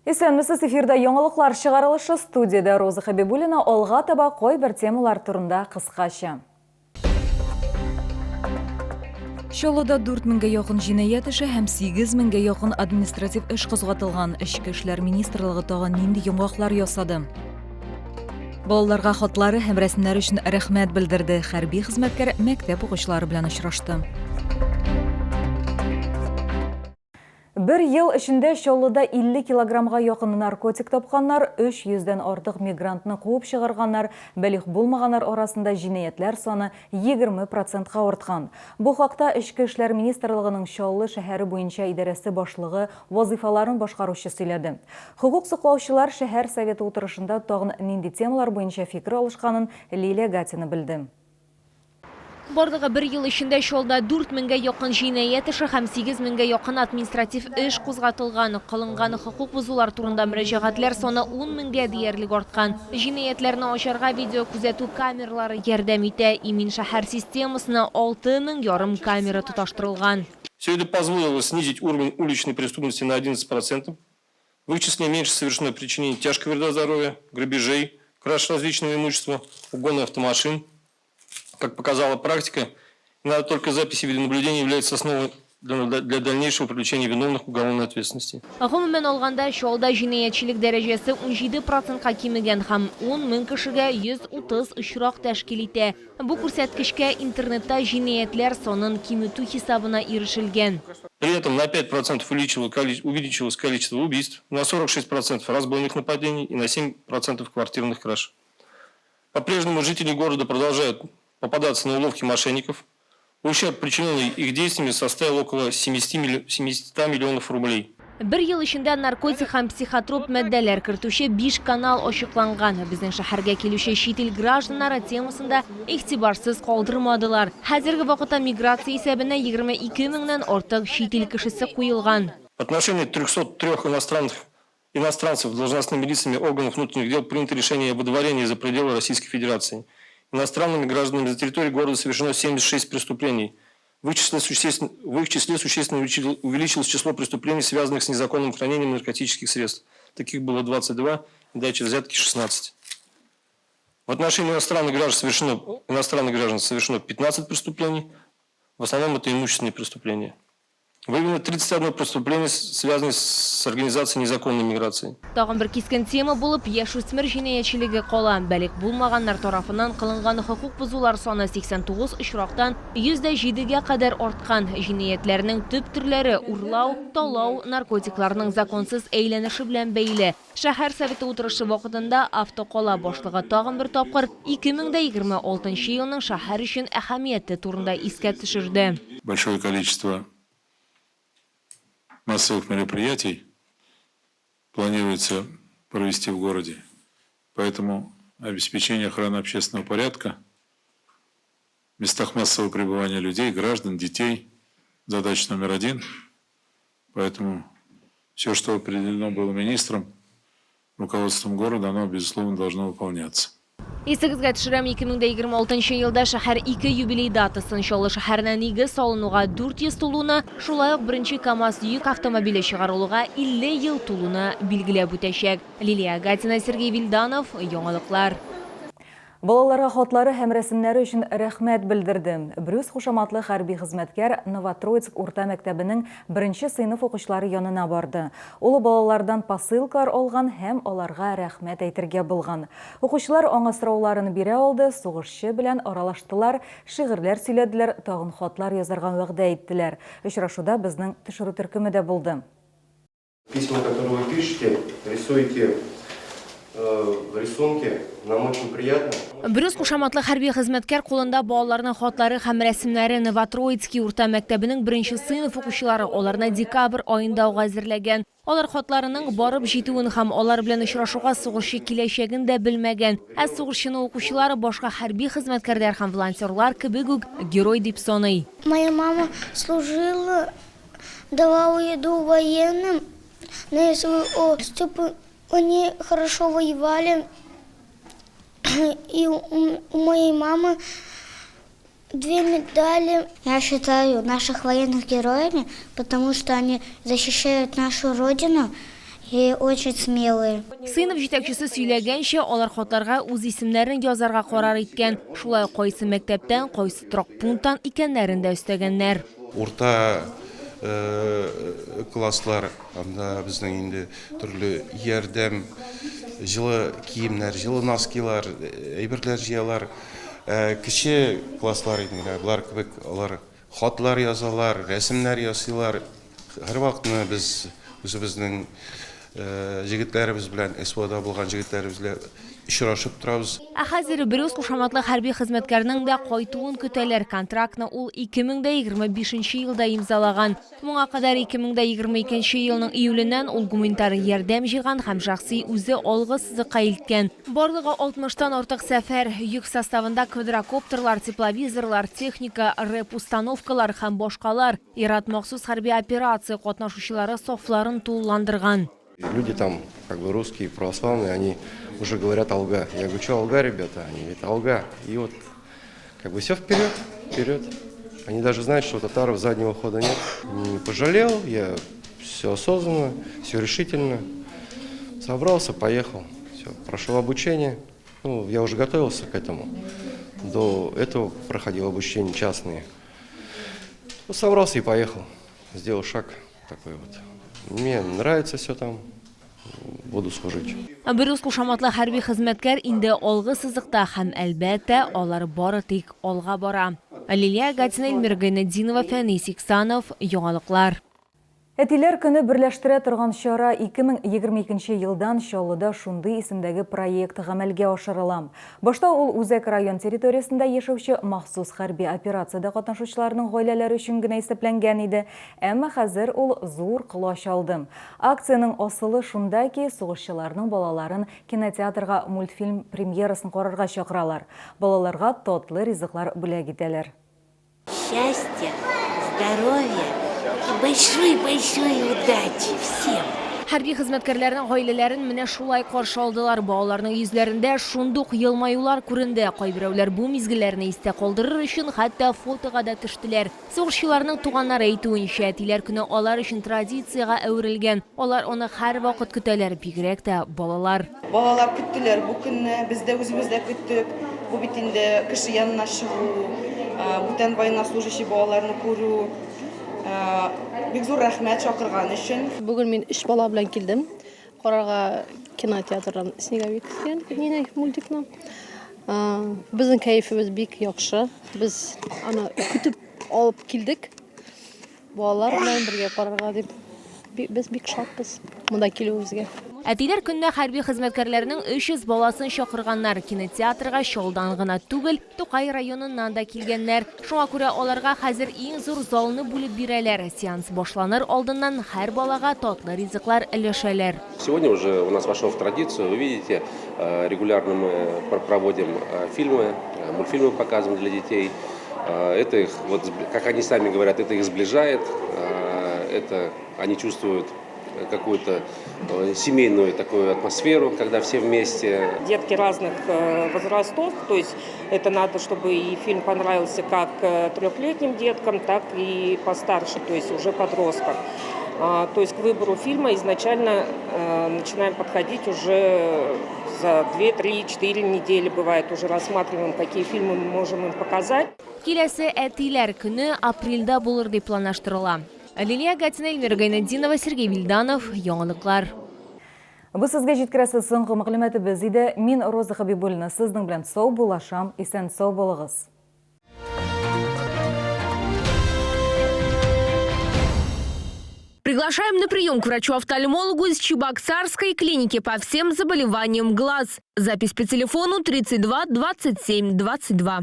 Исәнмесез, эфирда яңалыклар чыгарылышы, студиядә Роза Хәбибуллина, алга таба кайбер темалар турында кыскача. Чаллыда 4 меңгә якын җинаять эше һәм 8 меңгә якын административ эш кузгатылган. Эчке эшләр министрлыгы тагын нинди йомгаклар ясады? Балаларга хатлары һәм рәсемнәре өчен рәхмәт белдерде. Хәрби хезмәткәр мәктәп укучылары белән очрашты. Бер ел эчендә Чаллыда 50 килограммга якын наркотик тапканнар, 300 дән артык мигрантны куып чыгарганнар, балигъ булмаганнар арасында җинаятьләр саны 20 процентка арткан. Бу хакта Эчке эшләр министрлыгының Чаллы шәһәре буенча идарәсе башлыгы вазыйфаларын башкаручы сөйләде. Хокук саклаучылар шәһәр советы утырышында тагын нинди темалар буенча фикер алышканын Лилия Гатина белде. Барлыгы бер ел эчендә Чаллыда дүрт меңгә якын җинаять эше һәм сигез меңгә якын административ эш кузгатылган. Кылынган хокук бозулар турында мөрәҗәгатьләр саны ун меңгә диярлек арткан. Җинаятьләрне ачарга видеокүзәтү камералары ярдәм итә. Имин шәһәр системасына алты мең ярым камера тоташтырылган. Все это позволило снизить уровень уличной преступности на 11 процентов. В их числе меньше совершено причинений тяжкого вреда здоровью, грабежей, краж различного имущества, угона автомашин. Как показала практика, иногда только записи видеонаблюдения являются основой для дальнейшего привлечения виновных к уголовной ответственности. Гомумән алганда, Чаллыда җинаятьчелек дәрәҗәсе 17 процентка кимегән һәм 10 мең кешегә 130 очрак тәшкил итә. Бу күрсәткечкә интернетта җинаятьләр санын киметү хисабына ирешелгән. При этом на 5% увеличилось количество убийств, на 46% разбойных нападений и на 7% квартирных краж. По-прежнему жители города продолжают попадаться на уловки мошенников. Ущерб, причиненный их действиями, составил около 700 миллионов рублей. Бер ел эчендә наркотик һәм психотроп матдәләр кертүче биш канал ачыкланган. Безнең шәһәргә килүче чит ил гражданнары темасын да игътибарсыз калдырмадылар. Хәзерге вакытта миграция исәбенә 22 меңнән артык чит ил кешесе куелган. В отношении 303 иностранных иностранцев должностными лицами органов внутренних дел принято решение о выдворении за пределы Российской Федерации. Иностранными гражданами за территорией города совершено 76 преступлений. В их числе существенно увеличилось число преступлений, связанных с незаконным хранением наркотических средств. Таких было 22, дача взятки 16. В отношении иностранных граждан совершено 15 преступлений. В основном это имущественные преступления. Выявлено 31 преступление, связанное с организацией незаконной миграции. Тагын бер кискен тема булып яшүсмер җинаятьчелеге кала. Балигъ булмаганнар тарафыннан кылынган хокук бозулар саны 89 очрактан 107 гә кадәр арткан. Җинаятьләрнең төп төрләре урлау, талау, наркотикларның законсыз әйләнеше белән бәйле. Шәһәр советы утырышы вакытында автокала башлыгы тагын бер тапкыр 2026 елның шәһәр өчен әһәмияте турында искә төшерде. Большое количество массовых мероприятий планируется провести в городе. Поэтому обеспечение охраны общественного порядка в местах массового пребывания людей, граждан, детей – задача номер один. Поэтому все, что определено было министром, руководством города, оно, безусловно, должно выполняться. Исегезгә төшерәм, 2026 елда шәһәр ике юбилей датасын Чаллы шәһәренә нигез салынуга 400 тулуны, шулай ук беренче КАМАЗ йөк автомобиле чыгарылуга 50 ел тулуны билгеләп үтәчәк. Лилия Гатина, Сергей Вильданов, Яңалыклар. Балаларга хатлары һәм рәсемнәре өчен рәхмәт белдерде. Брюс кушаматлы хәрби хезмәткәр Новотроицк урта мәктәбенең беренче сыйныф укучылары янына барды. Ул балалардан посылкалар алган һәм аларга рәхмәт әйтергә булган. Укучылар аңа сорауларын бирә алды, сугышчы белән аралаштылар, шигырьләр сөйләделәр, тагын хатлар язарга вәгъдә иттеләр. Очрашуда безнең төшерү төркеме дә булды. Письма, которые вы пишете, рисуете рисунки, нам очень приятно. Брюс кушаматлы хәрби хезмәткәр кулында балаларның хатлары һәм рәсемнәре. Новотроицкий урта мәктәбенең беренче сыйныф укучылары аларны декабрь аенда ук әзерләгән. Алар хатларының барып җитүен һәм алар белән очрашуга сугышчы киләчәген дә белмәгән. Ә сугышчыны укучылары башка хәрби хезмәткәрләр һәм волонтерлар кебек үк герой дип саный. Моя мама служила, давала еду военным на СВО, чтобы они хорошо воевали. И у моей мамы две медали. Я считаю наших военных героями, потому что они защищают нашу родину. И очень смелые. Сыйныф җитәкчесе сөйләгәнчә, алар хатларга үз исемнәрен язарга карар иткән. Шулай ук кайсы мәктәптән, кайсы торак пункттан икәннәрен дә өстәгәннәр. Урта класслар, анда безнең инде төрле ярдәм, җылы киемнәр, җылы носкилар, әйберләр җыялар. Кече класслар инде менә болар кебек, алар хатлар язалар, рәсемнәр ясыйлар. Һәрвакытны без үзебезнең җегетләребез белән, СВОда булган җегетләребез белән очрашып торабыз. Ә хәзер Брюс кушаматлы хәрби хезмәткәрнең дә кайтуын көтәләр. Контрактны ул 2025 нче елда имзалаган. Моңа кадәр 2022 елның июленнән ул гуманитар ярдәм җыйган һәм шәхси үзе алгы сызыкка илткән. Барлыгы 60 тан артык сәфәр. Йөк составында квадрокоптерлар, тепловизорлар, техника, рэп-установкалар һәм башкалар. Ир-ат махсус хәрби операция катнашучылары сафларын тулыландырган. Люди там, как бы русские, православные, они уже говорят алга. Я говорю, что алга, ребята? Они говорят, алга. И вот как бы все вперед, вперед. Они даже знают, что у татаров заднего хода нет. Не пожалел, я все осознанно, все решительно. Собрался, поехал. Все, прошел обучение. Ну, я уже готовился к этому. До этого проходил обучение частные. Ну, собрался и поехал. Сделал шаг такой вот. Мне нравится все там, буду служить. Брюс кушаматлы хәрби хезмәткәр инде алгы сызыкта һәм, әлбәттә, алар бары тик алга бара. Лилия Гатина, Эльмира Гайнетдинова, Фәнис Иксанов, Яңалыклар. Әтиләр көне берләштерә торган чара 2022 елдан Чаллыда шундый исемдәге проект гамәлгә ашырыла. Башта ул үзәк район территориясендә яшәүче махсус хәрби операциядә катнашучыларның гаиләләре өчен генә исәпләнгән иде, әмма хәзер ул зур колач алды. Акциянең асылы шунда ки, сугышчыларның балаларын кинотеатрга мультфильм премьерасын карарга чакыралар, балаларга татлы ризыклар бүләк итәләр. Счастья, здоровья и большой-большой удачи всем! Хәрби хезмәткәрләрнең гаиләләрен менә шулай каршы алдылар. Балаларның йөзләрендә шундук елмаюлар күренде. Кайберәүләр бу мизгелләрне истә калдырыр өчен хәтта фотога да төштеләр. Сугышчыларның туганнары әйтүенчә, әтиләр көне алар өчен традициягә әверелгән. Алар аны һәрвакыт көтәләр, бигрәк тә балалар. Балалар көттеләр бу көнне, без дә үзебез дә көттек. Бу бит инде кеше янына чыгу, бүтән военнослужащий балаларны күрү. Бик зур рәхмәт чакырган өчен. Бүген мин өч бала белән килдем карарга кинотеатрдан Снеговик дигән мине мультикны. Безнең кәефебез бик яхшы. Без аны көтеп алып килдек. Балалар белән бергә карарга дип без бик шатбыз монда килүебезгә. Әтиләр көненә хәрби хезмәткәрләрнең 300 баласын чакырганнар. Кинотеатрга Чаллыдан гына түгел, Тукай районыннан да килгәннәр. Шуңа күрә аларга хәзер иң зур залны бүлеп бирәләр. Сеанс башланыр алдыннан һәр балага татлы ризыклар өләшәләр. Сегодня уже у нас вошло в традицию, вы видите, регулярно мы проводим фильмы, мультфильмы показываем для детей. Это их, вот, как они сами говорят, это их сближает, это они чувствуют какую-то семейную такую атмосферу, когда все вместе. Детки разных возрастов, то есть это надо, чтобы и фильм понравился как трехлетним деткам, так и постарше, то есть уже подросткам. То есть к выбору фильма изначально начинаем подходить уже за 2, 3, 4 недели бывает, уже рассматриваем, какие фильмы мы можем им показать. Киләсе әтиләр көне апрельдә булыр дип планлаштырыла. Лилия Гатина, Эльмира Гайнетдинова, Сергей Вильданов, Яңалыклар. Бу сезгә җиткерәсе соңгы мәгълүматыбыз иде. Мин Роза Хабибуллина сезнең белән сау булашам. Исән сау булыгыз. Приглашаем на прием к врачу-офтальмологу из Чебоксарской клиники по всем заболеваниям глаз. Запись по телефону 32 27 22.